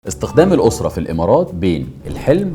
استخدام الأسرة في الإمارات بين الحلم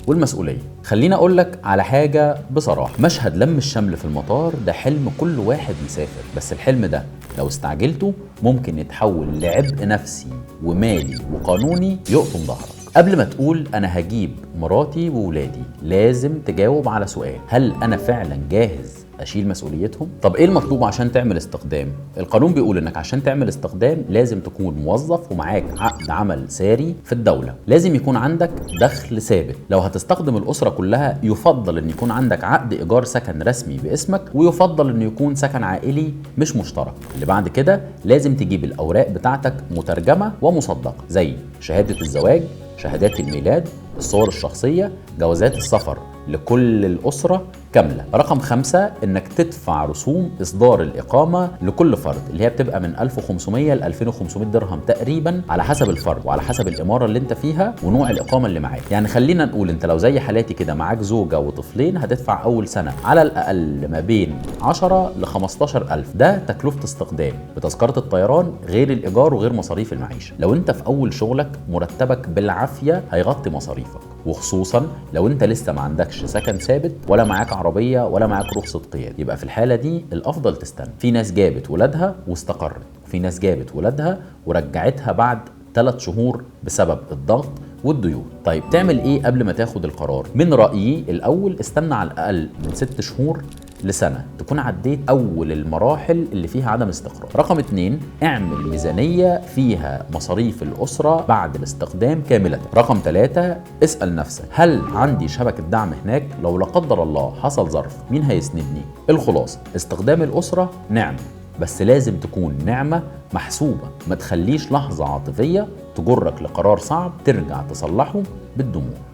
والمسؤولية. خليني أقول لك على حاجة بصراحة، مشهد لم الشمل في المطار ده حلم كل واحد مسافر، بس الحلم ده لو استعجلته ممكن يتحول لعبء نفسي ومالي وقانوني يقطم ظهرك. قبل ما تقول أنا هجيب مراتي وولادي لازم تجاوب على سؤال: هل أنا فعلا جاهز أشيل مسؤوليتهم؟ طب إيه المطلوب عشان تعمل استخدام؟ القانون بيقول إنك عشان تعمل استخدام لازم تكون موظف ومعاك عقد عمل ساري في الدولة، لازم يكون عندك دخل ثابت. لو هتستخدم الأسرة كلها يفضل إن يكون عندك عقد إيجار سكن رسمي باسمك، ويفضل إن يكون سكن عائلي مش مشترك. اللي بعد كده لازم تجيب الأوراق بتاعتك مترجمة ومصدقة، زي شهادة الزواج، شهادات الميلاد، الصور الشخصية، جوازات السفر لكل الأسرة كاملة. رقم 5 إنك تدفع رسوم إصدار الإقامة لكل فرد، اللي هي بتبقى من 1500 ل 2500 درهم تقريبا على حسب الفرد وعلى حسب الإمارة اللي أنت فيها ونوع الإقامة اللي معاك. يعني خلينا نقول أنت لو زي حالاتي كده معاك زوجة وطفلين هتدفع أول سنة على الأقل ما بين 10 ل 15000، ده تكلفة استخدام بتذكرة الطيران غير الإيجار وغير مصاريف المعيشة. لو أنت في أول شغلك مرتبك بالعافية هيغطي مصاريفك، وخصوصا لو أنت لسه ما عندكش سكن ثابت ولا معاك عربية ولا معاك رخصة قيادة، يبقى في الحالة دي الأفضل تستنى. في ناس جابت ولادها واستقرت، وفي ناس جابت ولادها ورجعتها بعد 3 شهور بسبب الضغط والديون. طيب تعمل ايه قبل ما تاخد القرار؟ من رأيي الأول استنى على الأقل من 6 شهور لسنة تكون عديت أول المراحل اللي فيها عدم استقرار. رقم 2 اعمل ميزانية فيها مصاريف الأسرة بعد الاستخدام كاملة. رقم 3 اسأل نفسك: هل عندي شبكة دعم هناك؟ لو لا قدر الله حصل ظرف مين هيسندني؟ الخلاصة استخدام الأسرة نعمة، بس لازم تكون نعمة محسوبة، ما تخليش لحظة عاطفية تجرك لقرار صعب ترجع تصلحه بالدموع.